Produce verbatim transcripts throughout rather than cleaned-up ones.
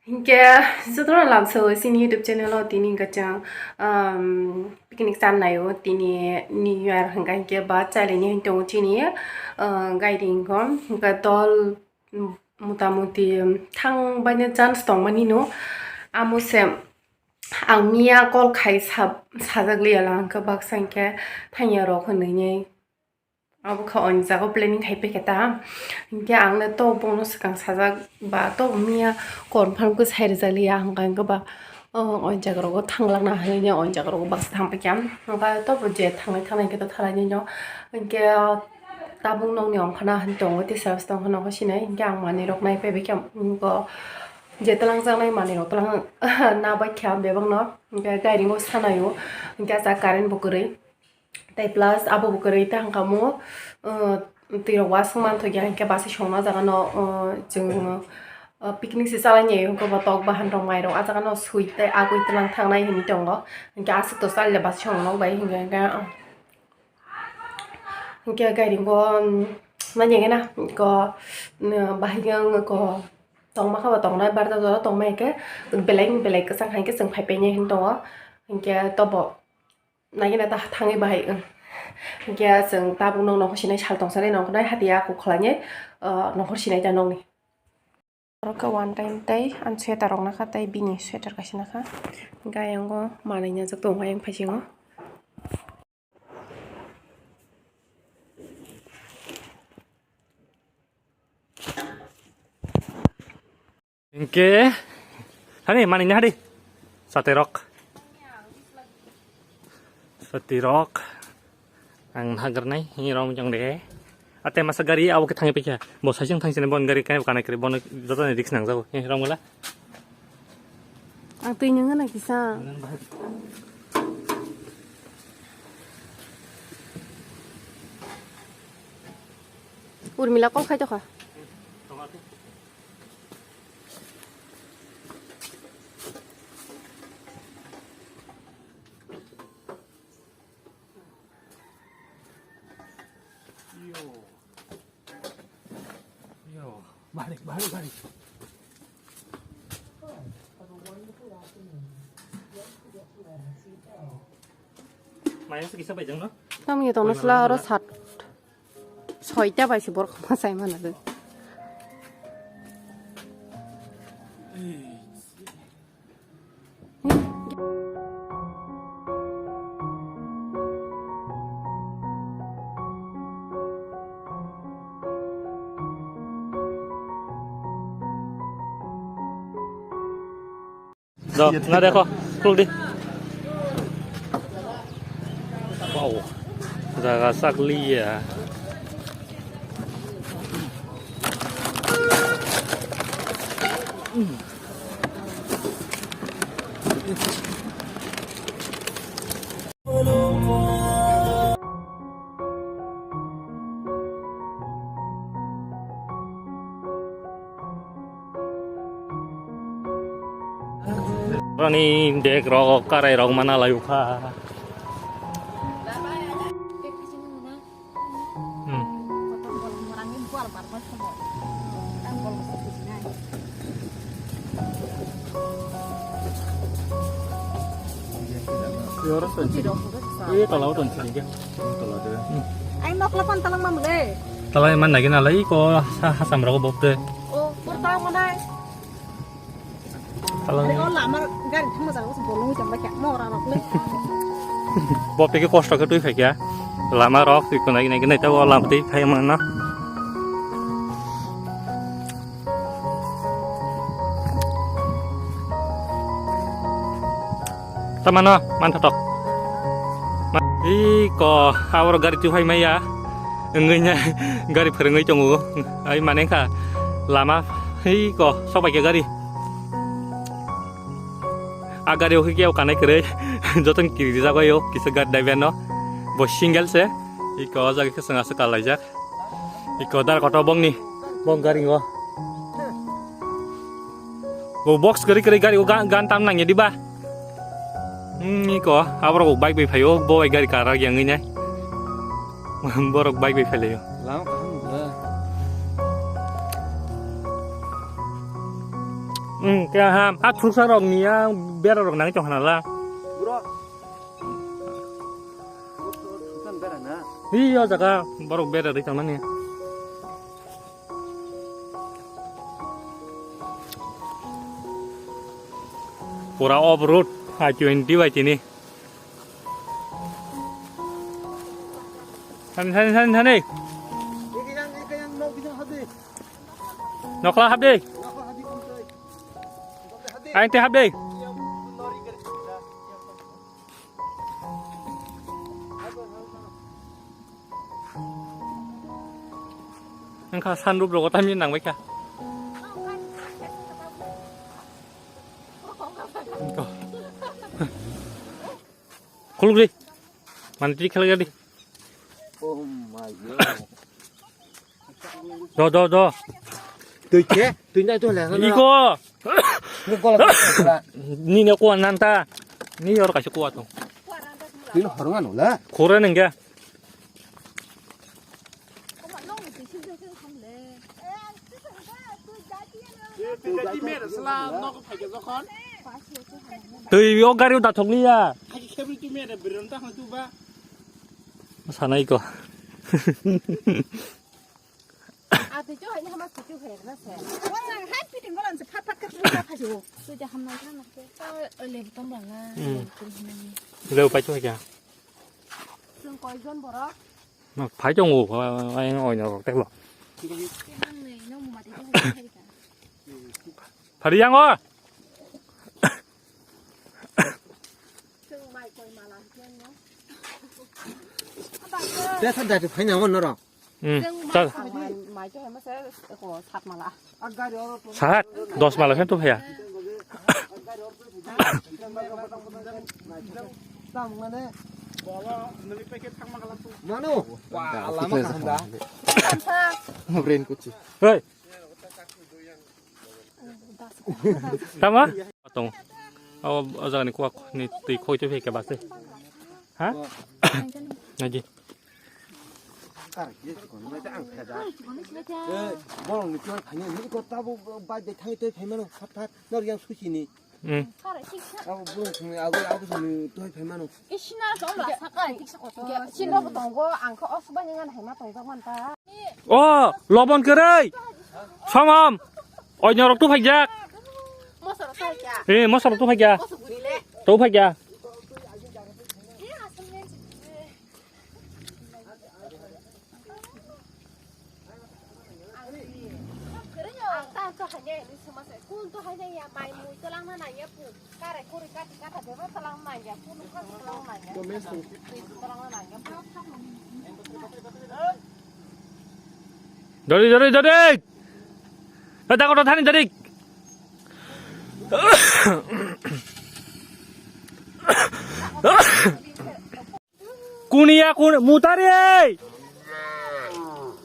Hinkhe jotono lamsao chini YouTube channel o tini hinkhe chwng, um, picnic chan naio tini New Year hinkha hinkhe ba chailani hin tongo chini, uh, gairing o hinkhe dol, um, mota moti, um, thang baino chance tongmani no amo se ang miya call khai sa-, sajak liya lang hinkhe baksa hinkhe thangya rok hinwi. Abo kha oini jaga o planning khai paikha ta. Hinkhe ang le to bono swkang sajak ba to miya confirm khe sai rijak liya hwnka hwnkhe ba, o, oini jaga rogo thanglak na hinwi oini jaga rogo baksa thang paikha. Hwnka to bo je thangnai thangnai khe to thalai nai no. Hinkhe tabuk nokni ongkhana hin tongo tei sales tongkha nokho sinai. Hinkhe ang manwi rok nai paibai khe, um, go je twlang jaknai manwi rok twlang na bai kha bebak no. Hinkhe gairing o sanai o. Hinkhe acha current bo kwrwi. Tei plus abo bo kwrwi ta hwnka mo, uh, twi rok wasung manthokya hinkhe basi songna jaga no, uh, chwng, uh, picnic se chalai nai hwnka bo tok bahan rok mai rok ah jaga no sui tei agwi twlang thangnai hinwi tongo. Hinkhe aswk to chalile basi songna nok bai hinkhe, hinkhe, uh, hinkhe gairing o, um, nai nai gana ko, um, bahai khe wng ko tongma khe bo tongnai barta jora tongma hinkhe belai belai kwchang hai khe chwng phai painai hinwi tongo. Hinkhe tobo. Naikhe na ta thangwi bahai, wng. Hinkhe chwng tabuk nok nokho sinai sal tongsanai nokho nai hati ya kok khlainai, uh, nokho sinai ta nokni. Oro khe one time tei ani sweater rok nakha tei bini sweater kaisa nakha. Hinkhe ayang o manwi najak tongo ayang phaisingo. Hinkhe, hani, manwi ni hari. Saterok. Saterok. Ang hagar nai, ini rom jong de. Ate masa gari, abo khe thangwi paikha. Bo saisung thangwi sini bon gari kai kanai kri, bon joto ni risk nang jago. Ini rom gala. Ang twi nang na kisa. Urmila call khai tokha. Yo. Yo. Balik, balik, balik. Maya se kisa bai jang no? Tamo ye tongna sla oro sat. Soita bai se borok ma sai mana de. Do, na dekho, khuldi. Wow. Jaga sakliya. Rani bag rok, karai rok mana lai ukha. Hmm. Ini tola uton sini ke. Tola de. Hmm. Ai nokla pan talang mam le. Tola man lagi na lai ko ha-, hasam rok bok de. Oh, por ta mo nai. Talang. Ari o lama gari thangma jaga se bolong jamba kya mora rok le. Bo peke kosto ke twi phai kya. Lama rok twi kunai nai nai ta o lama twi phai mana. Tamano, mantha tok. Ma-, iko, aboro gari twi phai maya. Wngwi nya, gari phwrwngwi tongo. Ai mane kha, lama, iko, sok bai kha gari. A gari o khe kanai kwrwi. Jotono kiri rijak bai o, kisa gari driver no. Bo single se. Iko, o jaga khe chwng aswk kalaijak. Iko dar kotor bongni, bong gari o. Bo box gari kwrwi gari o ga-, gan tam nangya diba? Hmm, iko, aborok bike bai phaio, bo bai gari karak yang nai. Borok bike bai phailaio. Lama kaham nungkha. Hmm, kaya ham. A thursa rok ni ya bera rok nang chong hanala. Bro. Bukan bera na. Iyo jaga borok bera ri tong nani. Pura off road, I twenty bai tini. Thani, thani, thani, thani. Nokla habdi. Aing te habdi. Wngkha sunroof rogo tamni nangbaikha. Khulugri. Mantri khelai di. Oh my God. Do, do, do. Tui khe, tui nai tui le. Iko. Ni gola. Ni ne kuwa nanta. Ni yor kaisa kuwa tong. Tui no horong anu la. Khore nengge. Tui o gari o dathok liya. Sanai ko. Ati jo haini hama suti hoyek na se. Wala hai piting golan se phat phat ka suti ka phajo. Suti hamna na na se. Ta le tam bang na. Hmm. Leu pai chu kya. Sung koi jon borok. Ma phai jong o, ai oi na rok te bo. Phari yang o. Sung mai koi mala hiyan no. Te sa da phai na won no rok. Hmm. Chal. Mai, mai to hema se ko sat mala. Sahat, dos mala khe to phaya. Manu, wah, lama kaham da. Brain kuchi. Hei. Tama? Tong. O, o jaga ni kuak ni twi khoi to phai ke base. Ha? Naji. Kar, ye chikon, mai ta ang khaja. Eh, bolong ni chikon thani, ni ko tabo bai de thani toi phaimano, phat phat, nor yang suchi ni. Hmm. Abo bolong thani, abo, abo thani toi phaimano. Isina jom la sakai. Sino bo tongo, ang kho osba ni ngan haima tongjak man ta. O, lobon kwrwi. Samam. Oi nyorok tu phaijak. Mosoro tu phaijak. Eh, mosoro tu phaijak. Moso guri le. Tu phaijak. Dori, dori, dori. Eh, takut thani dori. Kunia, kun-, mutari, ei!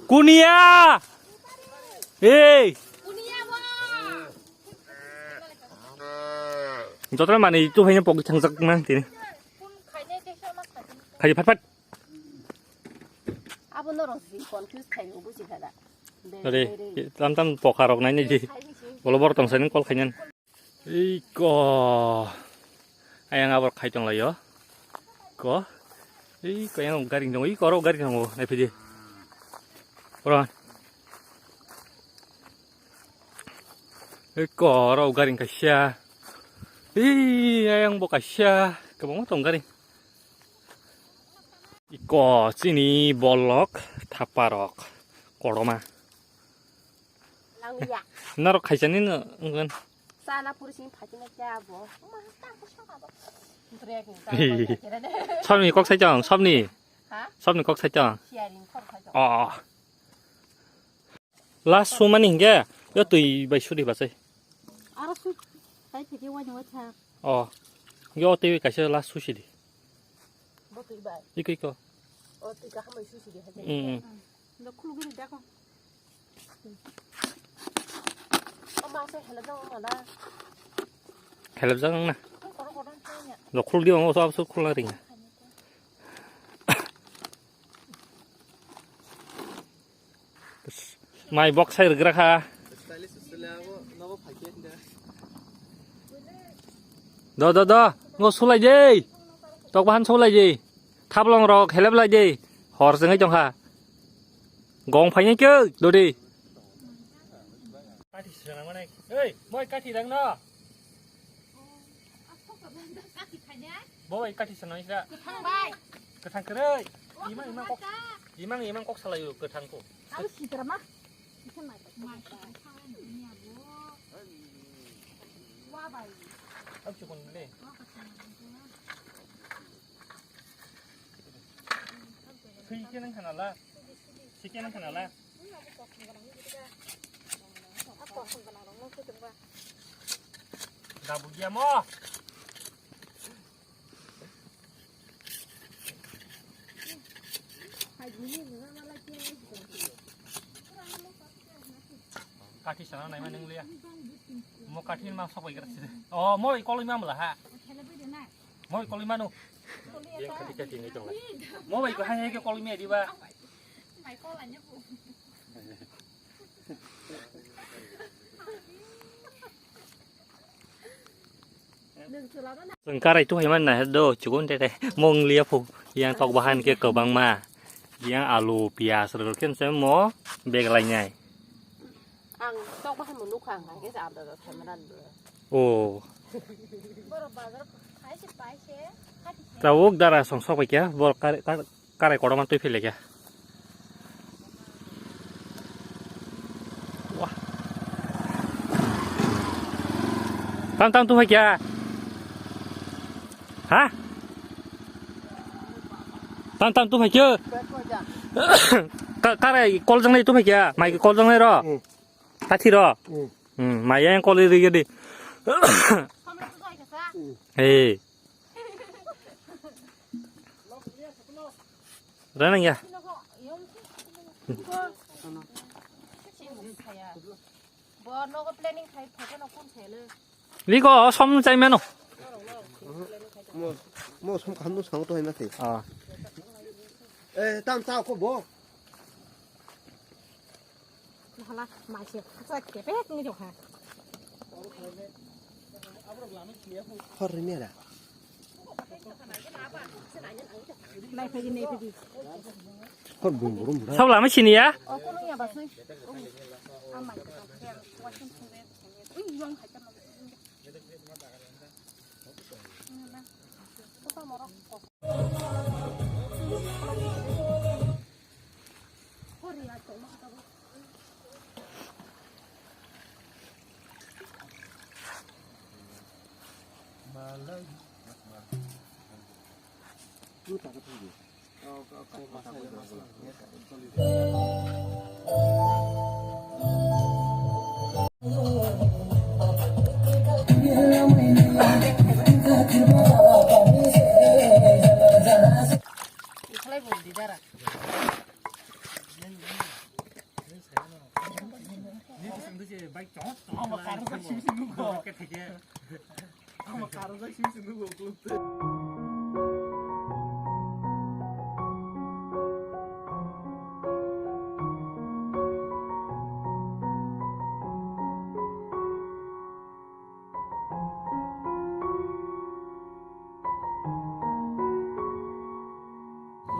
Kunia! Ei! Jotra mani tu hanya pok thangjak nang tini. Khai phat phat. Abo norok si confuse khai o buji kha da. Are, tam tam poka rok nai nai di. Bolo bor tong sai nang kol khainani. Iko. Ayang abor khai tong laio. Ko. Iko yang gari dong. Iko ro gari dong. Nai pidi. Ora. Iko ro gari kasia. Ih, ayang bo kasia. Kabang tong gari. Iko chini bolok thaparok koroma. Langya. Norok khaisani no wngkhan. Sana puri sini phachina kya bo. Ma ta ko saka bo. Sobni kok sai chong, sobni. Ha? Sobni kok sai chong. Siaring kok sai chong. Oh. Last sumani hingke, yo twi bai sudi basai. Aro su, kai pheke wani wai tha. Oh. Yo twi kaisa last susi di. Bo twi bai. Iko, iko. O twi ka hamai susi di haja. Mm, mm. Ndo khulugiri dako. O ma se helajang o mala. Helajang na. Koro koro tanya. Lo khuldi o so abso khulna ringa. Mai bok sai rwgra kha. Stylish stylish abo nogo phai khe hinda. Do, do, do. Ngo sulai de. Tok bahan sulai de. Thablong rok helep lai de. Hor jengoi tongkha. Gong phainai khe dodi. Kathi sirang mane. Ei, moi kathi rang no. Bo bai kathi sirang sira. Kwthang bai. Kwthang kwrwi. Imang, imang kok. Imang, imang kok salayo kwthang ko. Abo sitra ma. Isa mai. Mai. Wa bai. Ab chukun le. Thwi khe nang khanala. Thwi khe nang khanala. Dabu dia mo. Kathi sana nai ma nung liya. Mo kathi ma sok bai gra side. Oh, mo i koloi ma mla ha. Mo i koloi ma nu. Yang kathi kathi ni tong la. Mo bai ko hai hai ke koloi me di ba. Chwng karai tuhai man na do chukun tete mong liya phu yang tok bahan ke kwbangma yang alu piyas rwrwk khe se mo bag lainai. Ang tok bahan mo nukha ang khe se anda da thaimanan. Oh. Tabuk dara song sok bai kya bor kar kar Karai kotorma twi philekya. Wah. Tam tam tu phaikya. Ha? Tam tam tu phaikya. Ka- karai kol jangnai tu phaikya. Mai kol jangnai ro. Hmm. Kathi ro. Hmm. Hmm, mai yang kol ri ri di. Hey. Ranang ya. Bo nogo planning khai phaikhe no kun thele. Liko som chai mano. Mo mo som khamno sango to hai ma thai. Ah. Eh, tam ta ko bo. Hala, mai se khasa kepek ni jokha. Hor ni mera. Nai phaidi, nai phaidi. Hor bung bung bung. Sab lama sini ya? Oh, kono ya basui. Amai. Ui, yuang khai ta.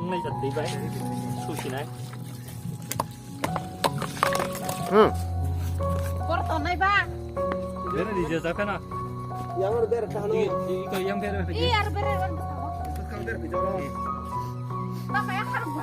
Wngnai jat twi bai susinai. Hmm. Bor tongnai ba. Bere di je jape na. Yang ber kahno. Di, di ko yang bere. Iya, bere wan. Kan ber bijoro. Papa ya harus.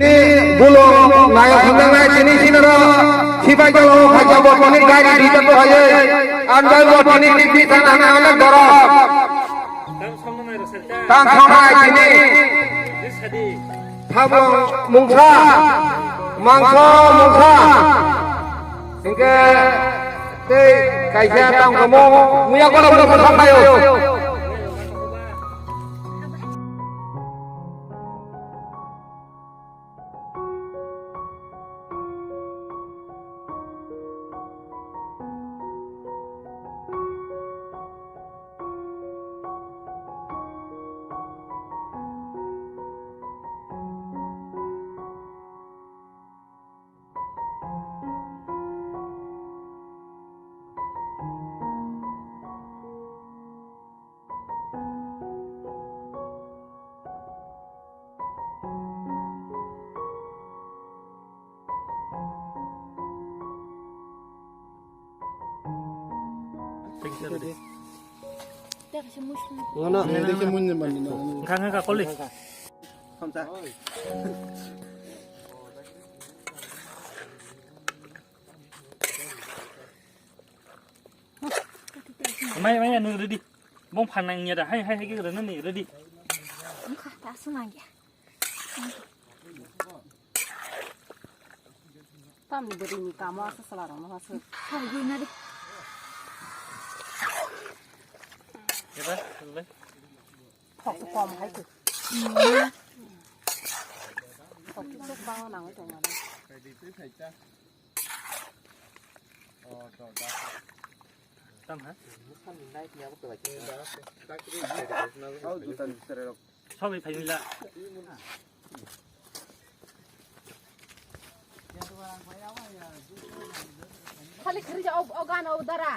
Ni bulo nayok hwnjaknai tini sinoro sipai jalo khaja bo tini gari dita to haye anbai bo tini tini sana na onek doro tang songnai tini thabo mungsa mangso mungsa. Hingke tei kaisa tang tongmo, muya kono kono kono thayo. Ngana, ini dia mun ni man ni. Khang khang ka koli. Mai mai anu ready. Bong phanang ya da. Hai hai hai ke ready. Wngkha ta sunang ya. Tamni bwrwini kamo aswk chwlarokno aswk. Hai gwi nari. Eba, le. Khoksa kom hai khe. Khoksa sok bangma nangwi tongmani. Tam ha? Sabi phaimila. Khali khari ja o gan o dara.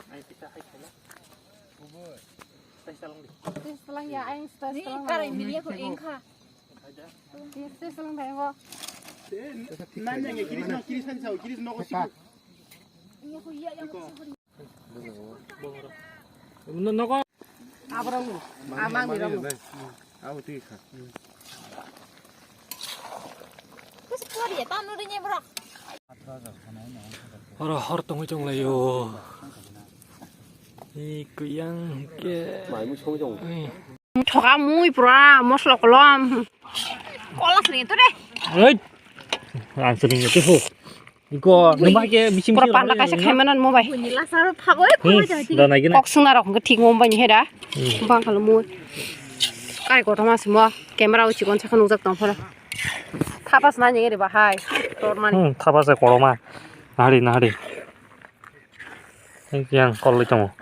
Ai kita hai khala. Tei salang di. Tei salang ya, aing sita salang. Karai mili ko engkha. Tei salang dai bo. Nanya nge kiris no, kiris han sao, kiris no ko siku. Iya ko iya yang ko. Nogo. Abrang. Amang ni rang. Abo twi kha. Kus pori ya tanu ri nye bro. Horo hor tongwi tonglaio. Ni kuyang ke. Mai mu song jong. Thoka mui pura mosla kolom. Kolas ni to re. Oi. Answering itu ho. Iko numa ke bising pura panda kaisa khaimana mo bai. Buini lasaro phagoi phagoi jai. Da nai gina. Kok sungna rok thik mo bai ni heda. Bang khalo mui. Kai kothoma simo camera uchi kon sakha nukjak tong phora. Thapas na ni re bahai. Tor mani. Hmm, thapas e koroma. Nahari nahari. Yang kol le tongo.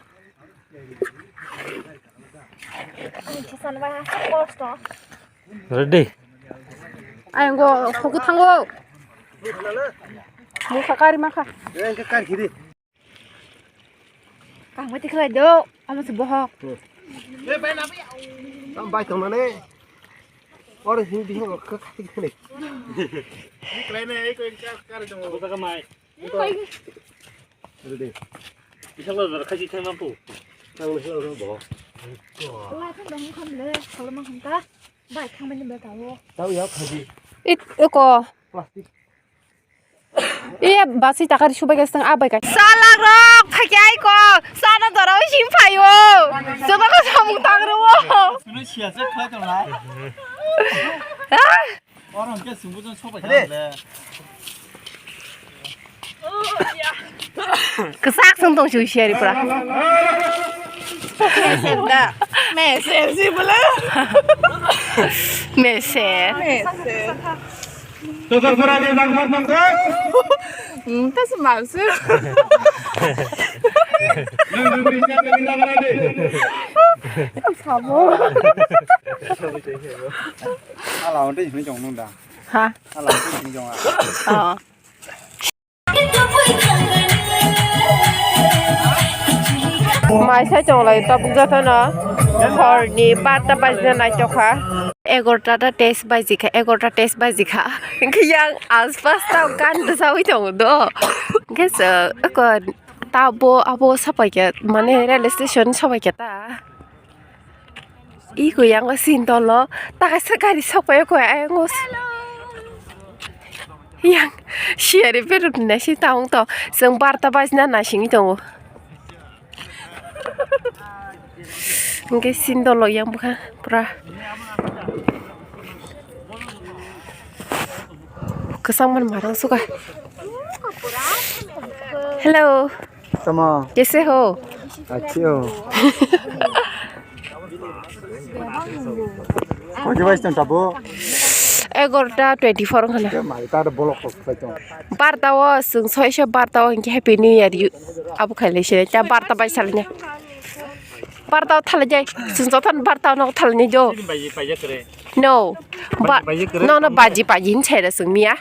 Ready. Ayang go, hoku thango. Mukha kari makha. Yang ke kari hiri. Kang mati khlai do, ama se bohok. Tam bai tong nane. Oro hin biho kha kha kha. Ni khlai ne, ei ko kari tongo. Buta ka mai. Ready. Bisa lo zara khaji thai mampu. Tang lo bo. Lai thang dong kham le, khalo ma kham ta. Bai thang mani ba ta wo. Tau ya khaji. It ko. Plastic. Iya basi takar subai ka sang abai ka. Salak rok phai ai ko. Sana dora sim phayo. Joto ko samung tang ro. Sunu sia se khlai tong lai. Ah. Oro hwnkhe chwngbo chwng sobai kha le. Kwchak chwng tong si husiari pura. Meser da. Meser si bole. Meser. Meser. Totor pura de jang phar tong kha. Hmm, tas mau sih. Nang dukri siapa kita mana de? Sabo. Ala onte jini jong nung da. Ha? Ala onte jini jong a. Oh. Mai sai chonglai tabuk jatano. Horni barta bajina nai tokha. Egarota ta test baji kha, egarota test baji kha. Hingke yang aspas ta gan dwsawi tongo do. Hingke se, eko tabo abo sapai khe, mane railway station sapai khe ta. Iko yang o sin dolo, ta kaisa gari sokpai koi ayang o. Yang siari berut na si taung to, seng barta bajna na singwi tongo. Hingke sin dolo yang bwkha pura. Kwchangmani marang suka. Hello. Tamo. Kaise ho? Achi ho. Koi bai tong tabo? Egarota twenty four wngkha na. Ke mai ta bolok kok bai tong. Barta o chwng soisa barta o hinkhe Happy New Year yu-, abo khailai se ta barta bai salnya. Barta o thalai jai. Chwng jotono barta o no thalai ni jo. Sini bai, bai ya kre. No. Ba-, bai ya kre. No, no, baji, baji hin chai da chwng miya.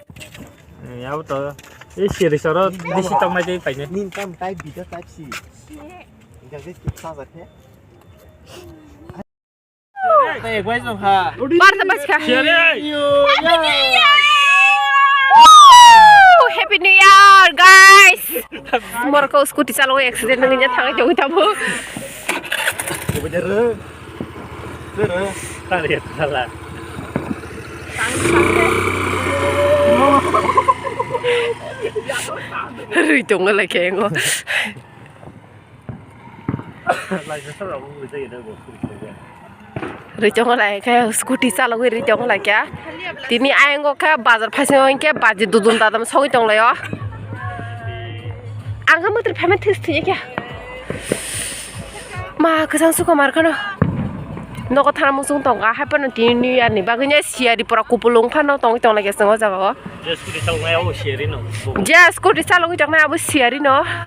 Eh, ya to. Eh, siri soro bisi tong mai dei pai ne. Nin tam tai bida tai si. Jang de sa sa the. Tei ek bai jong ha. Barta bai kha. Siri. Woo! Happy New Year, guys! Morko scooty chalo accident nang nya thang jong tabo. Bener. Bener. Tari tala. Rui tongo lai khe ngo. Rui tongo lai khe scooty chalogwi rui tongo lai khe. Tini ayang khe bazar phaising khe baji dudum dadam sogwi tong lai o. Ang khe mwtri phaima this thwi khe. Ma kwchang suka mar khano. Nogo thana muchung tongo, haphano tini New Year ni bagwi siyari pura kupulung phano tongwi tong lai khe chwng o jaga o. Je scooty chaloknai abo siyari no. Je scooty chalogwi tongnai abo siyari no.